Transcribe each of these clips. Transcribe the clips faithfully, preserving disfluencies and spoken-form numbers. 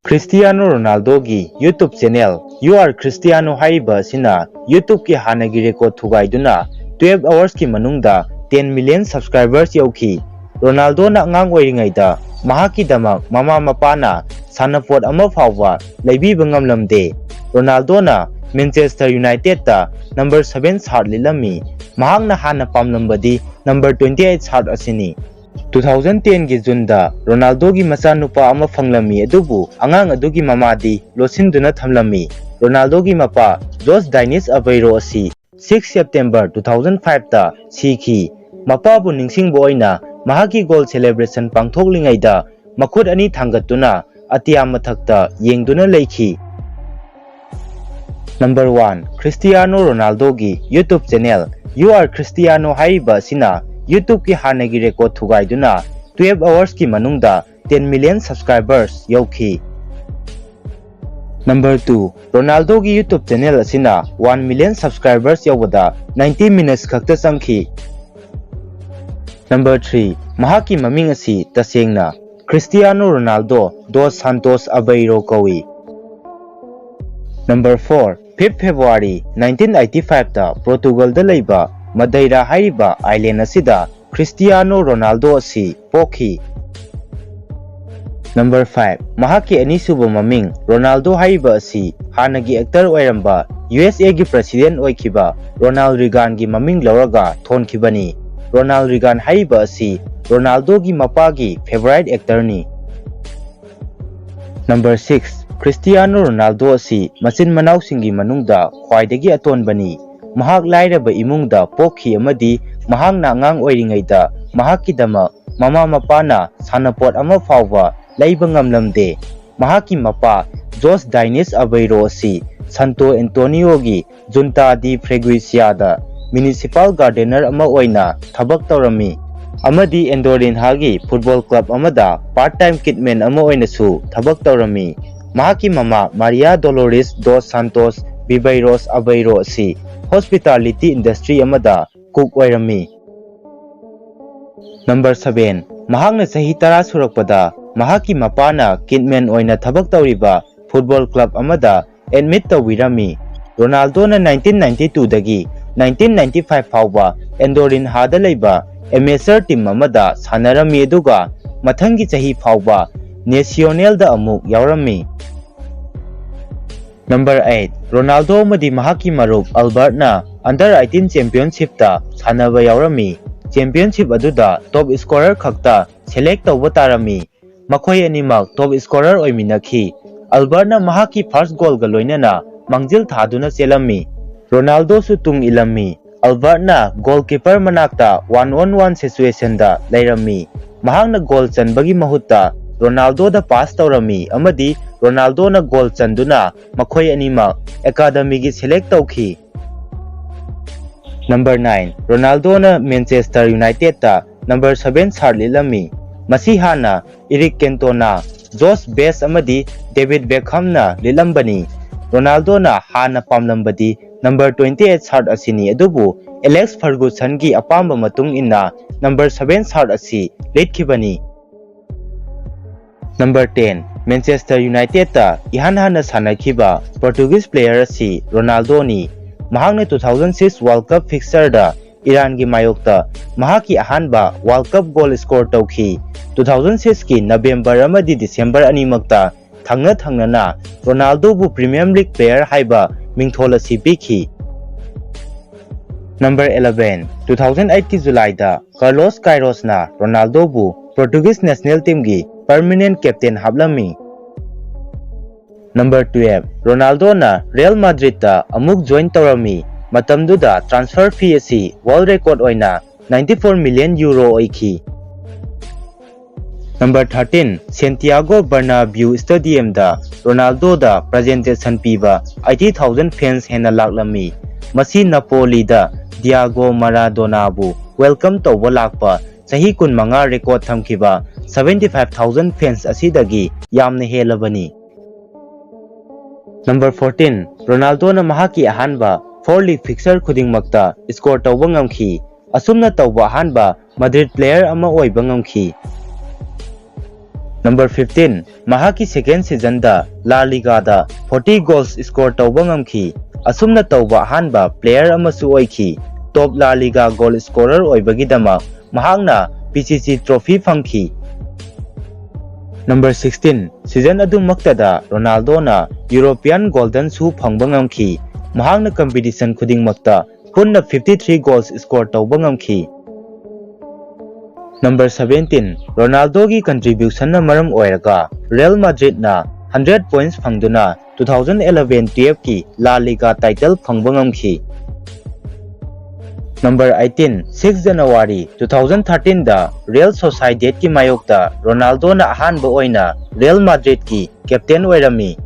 Cristiano ꯔꯣꯅꯥꯜꯗꯣꯒꯤ YouTube channel You Are Cristiano ꯍꯥꯏꯔꯤꯕ ꯑꯁꯤꯅ YouTubeꯀꯤ ꯍꯥꯟꯅꯒꯤ record ꯊꯨꯒꯥꯏꯗꯨꯅ twelve hoursꯀꯤ ꯃꯅꯨꯡꯗ ten million subscribers ꯌꯧꯈꯤ꯫ ꯔꯣꯅꯥꯜꯗꯣꯅ ꯑꯉꯥꯡ ꯑꯣꯏꯔꯤꯉꯩꯗ ꯃꯍꯥꯛꯀꯤꯗꯃꯛ ꯃꯃꯥ ꯃꯄꯥꯅ ꯁꯥꯟꯅꯄꯣꯠ ꯑꯃ ꯐꯥꯎꯕ ꯂꯩꯕꯤꯕ ꯉꯝꯂꯝꯗꯦ꯫ ꯔꯣꯅꯥꯜꯗꯣꯅ Manchester Unitedꯇ number seven shirt ꯂꯤꯠꯂꯝꯃꯤ꯫ ꯃꯍꯥꯛꯅ ꯍꯥꯟꯅ ꯄꯥꯝꯂꯝꯕꯗꯤ number twenty eight shirt ꯑꯁꯤꯅꯤ꯫ Two thousand tenꯒꯤ Juneꯗ ꯔꯣꯅꯥꯜꯗꯣꯒꯤ ꯃꯆꯥꯅꯨꯄꯥ ꯑꯃ ꯐꯪꯂꯝꯃꯤ, ꯑꯗꯨꯕꯨ ꯑꯉꯥꯡ ꯑꯗꯨꯒꯤ ꯃꯃꯥꯗꯤ ꯂꯣꯠꯁꯤꯟꯗꯨꯅ ꯊꯝꯂꯝꯃꯤ꯫ ꯔꯣꯅꯥꯜꯗꯣꯒꯤ ꯃꯄꯥ ꯖꯣꯁ ꯗꯥꯏꯅꯤꯁ ꯑꯕꯩꯔꯣ ꯑꯁꯤ six September two thousand fiveꯇ ꯁꯤꯈꯤ꯫ ꯃꯄꯥꯕꯨ ꯅꯤꯡꯁꯤꯡꯕ ꯑꯣꯏꯅ ꯃꯍꯥꯛꯀꯤ goal celebration ꯄꯥꯡꯊꯣꯛꯂꯤꯉꯩꯗ ꯃꯈꯨꯠ ꯑꯅꯤ ꯊꯥꯡꯒꯠꯇꯨꯅ ꯑꯇꯤꯌꯥ ꯃꯊꯛꯇ ꯌꯦꯡꯗꯨꯅ ꯂꯩꯈꯤ꯫ Number one, ꯈ꯭ꯔꯤꯁꯇꯤꯌꯥꯅꯣ ꯔꯣꯅꯥꯜꯗꯣꯒꯤ YouTube channel You Are Cristiano ꯍꯥꯏꯔꯤꯕ ꯑꯁꯤꯅ YouTubeꯀꯤ ꯍꯥꯟꯅꯒꯤ record ꯊꯨꯒꯥꯏꯗꯨꯅ twelve hoursꯀꯤ ꯃꯅꯨꯡꯗ ten million subscribers ꯌꯧꯈꯤ꯫ Number two, ꯔꯣꯅꯥꯜꯗꯣꯒꯤ YouTube channel ꯑꯁꯤꯅ one million subscribers ꯌꯧꯕꯗ ninety minutes ꯈꯛꯇ ꯆꯪꯈꯤ꯫ Number three, ꯃꯍꯥꯛꯀꯤ ꯃꯃꯤꯡ ꯑꯁꯤ ꯇꯁꯦꯡꯅ ꯈ꯭ꯔꯤꯁꯇꯤꯌꯥꯅꯣ ꯔꯣꯅꯥꯜꯗꯣ ꯗꯣꯁ ꯁꯥꯟꯇꯣꯁ ꯑꯕꯩꯔꯣ ꯀꯧꯏ꯫ Number four, fifth February nineteen eighty fiveꯇ Portugalꯗ ꯂꯩꯕ Madeira ꯍꯥꯏꯔꯤꯕ island ꯑꯁꯤꯗ ꯈ꯭ꯔꯤꯁꯇꯤꯌꯥꯅꯣ ꯔꯣꯅꯥꯜꯗꯣ ꯑꯁꯤ ꯄꯣꯛꯈꯤ꯫ Number five, ꯃꯍꯥꯛꯀꯤ ꯑꯅꯤꯁꯨꯕ ꯃꯃꯤꯡ ꯔꯣꯅꯥꯜꯗꯣ ꯍꯥꯏꯔꯤꯕ ꯑꯁꯤ ꯍꯥꯟꯅꯒꯤ actor ꯑꯣꯏꯔꯝꯕ USAꯒꯤ president ꯑꯣꯏꯈꯤꯕ ꯔꯣꯅꯥꯜ ꯔꯤꯒꯥꯟꯒꯤ ꯃꯃꯤꯡ ꯂꯧꯔꯒ ꯊꯣꯟꯈꯤꯕꯅꯤ꯫ ꯔꯣꯅꯥꯜ ꯔꯤꯒꯥꯟ ꯍꯥꯏꯔꯤꯕ ꯑꯁꯤ ꯔꯣꯅꯥꯜꯗꯣꯒꯤ ꯃꯄꯥꯒꯤ favourite actorꯅꯤ꯫ Number six, Cristiano Ronaldo ꯑꯁꯤ ꯃꯆꯤꯟ ꯃꯅꯥꯎꯁꯤꯡꯒꯤ ꯃꯅꯨꯡꯗ ꯈ꯭ꯋꯥꯏꯗꯒꯤ ꯑꯇꯣꯟꯕꯅꯤ꯫ ꯃꯍꯥꯛ ꯂꯥꯏꯔꯕ ꯏꯃꯨꯡꯗ ꯄꯣꯛꯈꯤ ꯑꯃꯗꯤ ꯃꯍꯥꯛꯅ ꯑꯉꯥꯡ ꯑꯣꯏꯔꯤꯉꯩꯗ ꯃꯍꯥꯛꯀꯤꯗꯃꯛ ꯃꯃꯥ ꯃꯄꯥꯅ ꯁꯥꯟꯅꯄꯣꯠ ꯑꯃ ꯐꯥꯎꯕ ꯂꯩꯕ ꯉꯝꯂꯝꯗꯦ꯫ ꯃꯍꯥꯛꯀꯤ ꯃꯄꯥ ꯖꯣꯁ ꯗꯥꯏꯅꯤꯁ ꯑꯕꯩꯔꯣ ꯑꯁꯤ ꯁꯟꯇꯣ ꯑꯦꯟꯇꯣꯅꯤꯌꯣꯒꯤ ꯖꯨꯟꯇꯥ ꯗꯤ ꯐ꯭ꯔꯦꯒꯨꯏꯁꯤꯌꯥꯗ municipal gardener ꯑꯃ ꯑꯣꯏꯅ ꯊꯕꯛ ꯇꯧꯔꯝꯃꯤ ꯑꯃꯗꯤ ꯑꯦꯟꯗꯣꯔꯤꯟꯍꯥꯒꯤ football club ꯑꯃꯗ part time kitman ꯑꯃ ꯑꯣꯏꯅꯁꯨ ꯊꯕꯛ ꯇꯧꯔꯝꯃꯤ꯫ ꯃꯍꯥꯛꯀꯤ ꯃꯃꯥ ꯃꯥꯔꯤꯌꯥ ꯗꯣꯂꯣꯔꯤꯁ ꯗꯣꯁ ꯁꯥꯟꯇꯣꯁ ꯕꯤꯕꯩꯔꯣꯁ ꯑꯕꯩꯔꯣ ꯑꯁꯤ hospitality industry ꯑꯃꯗ cook ꯑꯣꯏꯔꯝꯃꯤ꯫ Number seven, ꯃꯍꯥꯛꯅ ꯆꯍꯤ ꯇꯔꯥ ꯁꯨꯔꯛꯄꯗ ꯃꯍꯥꯛꯀꯤ ꯃꯄꯥꯅ ꯀꯤꯠꯃꯦꯟ ꯑꯣꯏꯅ ꯊꯕꯛ ꯇꯧꯔꯤꯕ ꯐꯨꯠꯕꯣꯜ ꯀ꯭ꯂꯕ ꯑꯃꯗ ꯑꯦꯗꯃꯤꯠ ꯇꯧꯕꯤꯔꯝꯃꯤ꯫ ꯔꯣꯅꯥꯜꯗꯣꯅ ꯅꯥꯏꯟꯇꯤꯟ ꯅꯥꯏꯟꯇꯤ ꯇꯨꯗꯒꯤ ꯅꯥꯏꯟꯇꯤꯟ ꯅꯥꯏꯟꯇꯤ ꯐꯥꯏꯚ ꯐꯥꯎꯕ ꯑꯦꯟꯗꯣꯔꯤꯟꯍꯥꯗ ꯂꯩꯕ ꯑꯦꯃꯦꯆꯔ ꯇꯤꯝ ꯑꯃꯗ ꯁꯥꯟꯅꯔꯝꯃꯤ, ꯑꯗꯨꯒ ꯃꯊꯪꯒꯤ ꯆꯍꯤ ꯐꯥꯎꯕ ꯅꯦꯁꯤꯌꯣꯅꯦꯜꯗ ꯑꯃꯨꯛ ꯌꯥꯎꯔꯝꯃꯤ꯫ ꯅꯝꯕꯔ ꯑꯩꯠ, ꯔꯣꯅꯥꯜꯗꯣ ꯑꯃꯗꯤ ꯃꯍꯥꯛꯀꯤ ꯃꯔꯨꯞ ꯑꯜꯕꯔꯠꯅ ꯑꯟꯗꯔ ꯑꯩꯠꯇꯤꯟ ꯆꯦꯝꯄꯤꯌꯟꯁꯤꯞꯇ ꯁꯥꯟꯅꯕ ꯌꯥꯎꯔꯝꯃꯤ꯫ ꯆꯦꯝꯄꯤꯌꯟꯁꯤꯞ ꯑꯗꯨꯗ ꯇꯣꯞ ꯁ꯭ꯀꯣꯔꯔ ꯈꯛꯇ ꯁꯦꯂꯦꯛ ꯇꯧꯕ ꯇꯥꯔꯝꯃꯤ꯫ ꯃꯈꯣꯏ ꯑꯅꯤꯃꯛ ꯇꯣꯞ ꯁ꯭ꯀꯣꯔꯔ ꯑꯣꯏꯃꯤꯟꯅꯈꯤ꯫ ꯑꯜꯕꯔꯠꯅ ꯃꯍꯥꯛꯀꯤ ꯐꯥꯔꯁ ꯒꯣꯜꯒ ꯂꯣꯏꯅꯅ ꯃꯥꯡꯖꯤꯜ ꯊꯥꯗꯨꯅ ꯆꯦꯜꯂꯝꯃꯤ꯫ ꯔꯣꯅꯥꯜꯗꯣꯁꯨ ꯇꯨꯡ ꯏꯜꯂꯝꯃꯤ꯫ ꯑꯜꯕꯔꯠꯅ ꯒꯣꯜꯀꯤꯄꯔ ꯃꯅꯥꯛꯇ ꯋꯥꯟ ꯑꯣꯟ ꯋꯥꯟ ꯁꯤꯆꯨꯋꯦꯁꯟꯗ ꯂꯩꯔꯝꯃꯤ꯫ ꯃꯍꯥꯛꯅ ꯒꯣꯜ ꯆꯟꯕꯒꯤ ꯃꯍꯨꯠꯇ ꯔꯣꯅꯥꯜꯗꯣꯗ ꯄꯥꯁ ꯇꯧꯔꯝꯃꯤ ꯑꯃꯗꯤ ꯔꯣꯅꯥꯜꯗꯣꯅ ꯒꯣꯜ ꯆꯟꯗꯨꯅ ꯃꯈꯣꯏ ꯑꯅꯤꯃꯛ ꯑꯦꯀꯥꯗꯃꯤꯒꯤ ꯁꯦꯂꯦꯛ ꯇꯧꯈꯤ꯫ ꯅꯝꯕꯔ ꯅꯥꯏꯟ, ꯔꯣꯅꯥꯜꯗꯣꯅ ꯃꯦꯟꯆꯦꯁꯇꯔ ꯌꯨꯅꯥꯏꯇꯦꯗꯇ ꯅꯝꯕꯔ ꯁꯚꯦꯟ ꯁꯥꯔꯠ ꯂꯤꯠꯂꯝꯃꯤ꯫ ꯃꯁꯤ ꯍꯥꯟꯅ ꯏꯔꯤꯛ ꯀꯦꯟꯇꯣꯅꯥ, ꯖꯣꯁ ꯕꯦꯁ ꯑꯃꯗꯤ ꯗꯦꯕꯤꯗ ꯕꯦꯛꯍꯝꯅ ꯂꯤꯠꯂꯝꯕꯅꯤ꯫ ꯔꯣꯅꯥꯜꯗꯣꯅ ꯍꯥꯟꯅ ꯄꯥꯝꯂꯝꯕꯗꯤ ꯅꯝꯕꯔ ꯇ꯭ꯋꯦꯟꯇꯤ ꯑꯩꯠ ꯁꯥꯔꯠ ꯑꯁꯤꯅꯤ, ꯑꯗꯨꯕꯨ ꯑꯦꯂꯦꯛꯁ ꯐꯔꯒꯨꯁꯟꯒꯤ ꯑꯄꯥꯝꯕ ꯃꯇꯨꯡ ꯏꯟꯅ ꯅꯝꯕꯔ ꯁꯚꯦꯟ ꯁꯥꯔꯠ ꯑꯁꯤ ꯂꯤꯠꯈꯤꯕꯅꯤ꯫ ꯅꯝꯕꯔ ꯇꯦꯟ, ꯃꯦꯟꯆꯦꯁꯇꯔ ꯌꯨꯅꯥꯏꯇꯦꯗꯇ ꯏꯍꯥꯟ ꯍꯥꯟꯅ ꯁꯥꯟꯅꯈꯤꯕ ꯄꯣꯔꯇꯨꯒꯤꯁ ꯄ꯭ꯂꯦꯌꯔ ꯑꯁꯤ ꯔꯣꯅꯥꯜꯗꯣꯅꯤ꯫ ꯃꯍꯥꯛꯅ two thousand six world cup ꯐꯤꯛꯁꯆꯔꯗ ꯏꯔꯥꯟꯒꯤ ꯃꯥꯌꯣꯛꯇ ꯃꯍꯥꯛꯀꯤ ꯑꯍꯥꯟꯕ ꯋꯥꯔꯜꯗ ꯀꯞ ꯒꯣꯜ ꯁ꯭ꯀꯣꯔ ꯇꯧꯈꯤ꯫ ꯇꯨ ꯊꯥꯎꯖꯟ ꯁꯤꯛꯁꯀꯤ ꯅꯕꯦꯝꯕꯔ ꯑꯃꯗꯤ ꯗꯤꯁꯦꯝꯕꯔ ꯑꯅꯤꯃꯛꯇ ꯊꯪꯅ ꯊꯪꯅꯅ ꯔꯣꯅꯥꯜꯗꯣꯕꯨ ꯄ꯭ꯔꯤꯃꯤꯌꯔ ꯂꯤꯒ ꯄ꯭ꯂꯦꯌꯔ ꯍꯥꯏꯕ ꯃꯤꯡꯊꯣꯜ ꯑꯁꯤ ꯄꯤꯈꯤ꯫ ꯅꯝꯕꯔ ꯑꯦꯂꯚꯦꯟ, ꯇꯨ ꯊꯥꯎꯖꯟ ꯑꯩꯠꯀꯤ ꯖꯨꯂꯥꯏꯗ ꯀꯥꯔꯂꯣꯁ ꯀꯥꯏꯔꯣꯁꯅ ꯔꯣꯅꯥꯜꯗꯣꯕꯨ ꯄꯣꯔꯇꯨꯒꯤꯁ ꯅꯦꯁꯅꯦꯜ ꯇꯤꯝꯒꯤ ꯄꯔꯃꯅꯦꯟꯠ ꯀꯦꯞꯇꯦꯟ ꯍꯥꯞꯂꯝꯃꯤ꯫ ꯅꯝꯕꯔ ꯇꯨꯌꯦꯜꯐ, ꯔꯣꯅꯥꯜꯗꯣꯅ ꯔꯤꯌꯦꯜ ꯃꯥꯗ꯭ꯔꯤꯗꯇ ꯑꯃꯨꯛ ꯖꯣꯏꯟ ꯇꯧꯔꯝꯃꯤ꯫ ꯃꯇꯝꯗꯨꯗ ꯇ꯭ꯔꯥꯟꯁꯐꯔ ꯐꯤ ꯑꯁꯤ ꯋꯥꯔꯜꯗ ꯔꯦꯀꯣꯔꯗ ꯑꯣꯏꯅ ꯅꯥꯏꯟꯇꯤ ꯐꯣꯔ ꯃꯤꯂꯤꯌꯟ ꯌꯨꯔꯣ ꯑꯣꯏꯈꯤ꯫ ꯅꯝꯕꯔ ꯊꯥꯔꯇꯤꯟ, ꯁꯦꯟꯇꯤꯌꯥꯒꯣ ꯕꯔꯅꯥꯕ꯭ꯌꯨ ꯁ꯭ꯇꯦꯗꯤꯌꯝꯗ ꯔꯣꯅꯥꯜꯗꯣꯗ ꯄ꯭ꯔꯖꯦꯟꯇꯦꯁꯟ ꯄꯤꯕ ꯑꯩꯠꯇꯤ ꯊꯥꯎꯖꯟ ꯐꯦꯟꯁ ꯍꯦꯟꯅ ꯂꯥꯛꯂꯝꯃꯤ꯫ ꯃꯁꯤ ꯅꯥꯄꯣꯂꯤꯗ ꯗꯤꯌꯥꯒꯣ ꯃꯥꯔꯥꯗꯣꯅꯥꯕꯨ ꯋꯦꯜꯀꯝ ꯇꯧꯕ ꯂꯥꯛꯄ ꯆꯍꯤ ꯀꯨꯟꯃꯉꯥ ꯔꯦꯀꯣꯔꯗ ꯊꯝꯈꯤꯕ ꯁꯚꯦꯟꯇꯤ ꯐꯥꯏꯚ ꯊꯥꯎꯖꯟ ꯐꯦꯟꯁ ꯑꯁꯤꯗꯒꯤ ꯌꯥꯝꯅ ꯍꯦꯜꯂꯕꯅꯤ꯫ ꯅꯝꯕꯔ ꯐꯣꯔꯇꯤꯟ, ꯔꯣꯅꯥꯜꯗꯣꯅ ꯃꯍꯥꯛꯀꯤ ꯑꯍꯥꯟꯕ ꯐꯣꯔ ꯂꯤꯒ ꯐꯤꯛꯁꯆꯔ ꯈꯨꯗꯤꯡꯃꯛꯇ ꯁ꯭ꯀꯣꯔ ꯇꯧꯕ ꯉꯝꯈꯤ꯫ ꯑꯁꯨꯝꯅ ꯇꯧꯕ ꯑꯍꯥꯟꯕ ꯃꯗ꯭ꯔꯤꯗ ꯄ꯭ꯂꯦꯌꯔ ꯑꯃ ꯑꯣꯏꯕ ꯉꯝꯈꯤ꯫ Number fifteen, ꯃꯍꯥꯛꯀꯤ second seasonꯗ La Ligaꯗ forty goals score ꯇꯧꯕ ꯉꯝꯈꯤ꯫ ꯑꯁꯨꯝꯅ ꯇꯧꯕ ꯑꯍꯥꯟꯕ player ꯑꯃꯁꯨ ꯑꯣꯏꯈꯤ꯫ Top La Liga goal scorer ꯑꯣꯏꯕꯒꯤꯗꯃꯛ ꯃꯍꯥꯛꯅ Pichichi Trophy ꯐꯪꯈꯤ꯫ Number sixteen, season ꯑꯗꯨꯃꯛꯇꯗ ꯔꯣꯅꯥꯜꯗꯣꯅ European Golden Shoe ꯐꯪꯕ ꯉꯝꯈꯤ꯫ ꯃꯍꯥꯛꯅ competition ꯈꯨꯗꯤꯡꯃꯛꯇ ꯄꯨꯟꯅ fifty three goals score ꯇꯧꯕ ꯉꯝꯈꯤ꯫ Number seventeen, ꯔꯣꯅꯥꯜꯗꯣꯒꯤ contributionꯅ ꯃꯔꯝ ꯑꯣꯏꯔꯒ Real Madridꯅ hundred points ꯐꯪꯗꯨꯅ two thousand eleven twelveꯀꯤ La Liga title ꯐꯪꯕ ꯉꯝꯈꯤ꯫ Number eighteen, six January two thousand thirteenꯗ Real Sociedadꯀꯤ ꯃꯥꯌꯣꯛꯇ ꯔꯣꯅꯥꯜꯗꯣꯅ ꯑꯍꯥꯟꯕ ꯑꯣꯏꯅ Real Madridꯀꯤ captain ꯑꯣꯏꯔꯝꯃꯤ꯫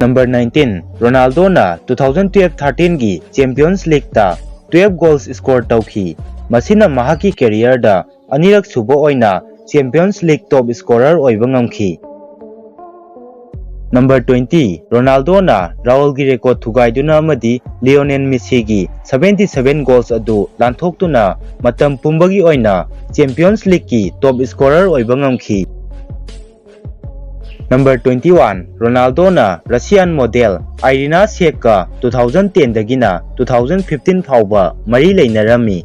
Number nineteen, ꯔꯣꯅꯥꯜꯗꯣꯅ two thousand twelve thirteenꯒꯤ Champions Leagueꯇ twelve goals score ꯇꯧꯈꯤ꯫ ꯃꯁꯤꯅ ꯃꯍꯥꯛꯀꯤ careerꯗ ꯑꯅꯤꯔꯛ ꯁꯨꯕ ꯑꯣꯏꯅ Champions League top scorer ꯑꯣꯏꯕ ꯉꯝꯈꯤ꯫ Number twenty, ꯔꯣꯅꯥꯜꯗꯣꯅ ꯔꯥꯎꯜꯒꯤ record ꯊꯨꯒꯥꯏꯗꯨꯅ ꯑꯃꯗꯤ ꯂꯤꯑꯣꯅꯦꯜ ꯃꯦꯁꯤꯒꯤ seventy seven goals ꯑꯗꯨ ꯂꯥꯟꯊꯣꯛꯇꯨꯅ ꯃꯇꯝ ꯄꯨꯝꯕꯒꯤ ꯑꯣꯏꯅ Champions Leagueꯀꯤ top scorer ꯑꯣꯏꯕ ꯉꯝꯈꯤ꯫ Number twenty one, ꯔꯣꯅꯥꯜꯗꯣꯅ Russian model Irina Sheykꯀ two thousand tenꯗꯒꯤꯅ two thousand fifteen ꯐꯥꯎꯕ ꯃꯔꯤ ꯂꯩꯅꯔꯝꯃꯤ꯫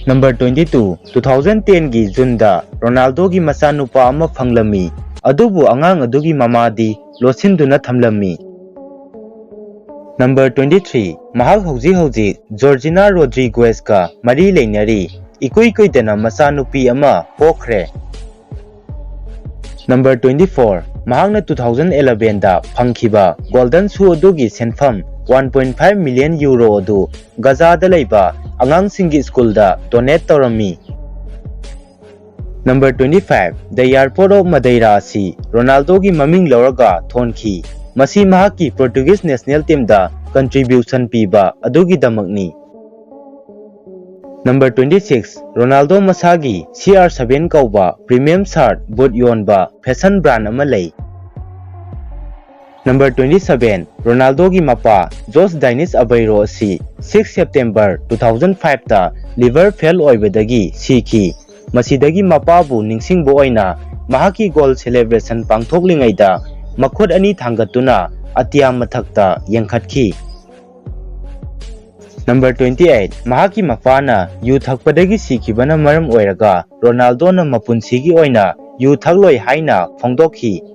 Number twenty two, two thousand tenꯒꯤ Juneꯗ ꯔꯣꯅꯥꯜꯗꯣꯒꯤ ꯃꯆꯥꯅꯨꯄꯥ ꯑꯃ ꯐꯪꯂꯝꯃꯤ, ꯑꯗꯨꯕꯨ ꯑꯉꯥꯡ ꯑꯗꯨꯒꯤ ꯃꯃꯥꯗꯤ ꯂꯣꯠꯁꯤꯟꯗꯨꯅ ꯊꯝꯂꯝꯃꯤ꯫ Number twenty three, ꯃꯍꯥꯛ ꯍꯧꯖꯤꯛ ꯍꯧꯖꯤꯛ Georgina Rodriguezꯀ ꯃꯔꯤ ꯂꯩꯅꯔꯤ, ꯏꯀꯨꯏ ꯀꯨꯏꯗꯅ ꯃꯆꯥꯅꯨꯄꯤ ꯑꯃ ꯄꯣꯛꯈ꯭ꯔꯦ꯫ Number twenty four, ꯃꯍꯥꯛꯅ two thousand elevenꯗ ꯐꯪꯈꯤꯕ Golden Shoe ꯑꯗꯨꯒꯤ ꯁꯦꯟꯐꯝ one point five million euro ꯑꯗꯨ ꯒꯖꯥꯗ ꯂꯩꯕ ꯑꯉꯥꯡꯁꯤꯡꯒꯤ ꯁ꯭ꯀꯨꯜꯗ donate ꯇꯧꯔꯝꯃꯤ꯫ Number twenty five, The Airport of Madeira ꯑꯁꯤ ꯔꯣꯅꯥꯜꯗꯣꯒꯤ ꯃꯃꯤꯡ ꯂꯧꯔꯒ ꯊꯣꯟꯈꯤ꯫ ꯃꯁꯤ ꯃꯍꯥꯛꯀꯤ Portuguese national teamꯗ contribution ꯄꯤꯕ ꯑꯗꯨꯒꯤꯗꯃꯛꯅꯤ꯫ Number twenty six, ꯔꯣꯅꯥꯜꯗꯣ ꯃꯁꯥꯒꯤ C R seven ꯀꯧꯕ premium shirt boot ꯌꯣꯟꯕ fashion brand ꯑꯃ ꯂꯩ꯫ Number twenty seven, ꯔꯣꯅꯥꯜꯗꯣꯒꯤ ꯃꯄꯥ ꯖꯣꯁ ꯗꯥꯏꯅꯤꯁ ꯑꯕꯩꯔꯣ ꯑꯁꯤ six September two thousand fiveꯇ liver fail ꯑꯣꯏꯕꯗꯒꯤ ꯁꯤꯈꯤ꯫ ꯃꯁꯤꯗꯒꯤ ꯃꯄꯥꯕꯨ ꯅꯤꯡꯁꯤꯡꯕ ꯑꯣꯏꯅ ꯃꯍꯥꯛꯀꯤ ꯒꯣꯜ ꯁꯦꯂꯦꯕ꯭ꯔꯦꯁꯟ ꯄꯥꯡꯊꯣꯛꯂꯤꯉꯩꯗ ꯃꯈꯨꯠ ꯑꯅꯤ ꯊꯥꯡꯒꯠꯇꯨꯅ ꯑꯇꯤꯌꯥ ꯃꯊꯛꯇ ꯌꯦꯡꯈꯠꯈꯤ꯫ ꯅꯝꯕꯔ ꯇ꯭ꯋꯦꯟꯇꯤ ꯑꯩꯠ, ꯃꯍꯥꯛꯀꯤ ꯃꯄꯥꯅ ꯌꯨ ꯊꯛꯄꯗꯒꯤ ꯁꯤꯈꯤꯕꯅ ꯃꯔꯝ ꯑꯣꯏꯔꯒ ꯔꯣꯅꯥꯜꯗꯣꯅ ꯃꯄꯨꯟꯁꯤꯒꯤ ꯑꯣꯏꯅ ꯌꯨ ꯊꯛꯂꯣꯏ ꯍꯥꯏꯅ ꯐꯣꯡꯗꯣꯛꯈꯤ꯫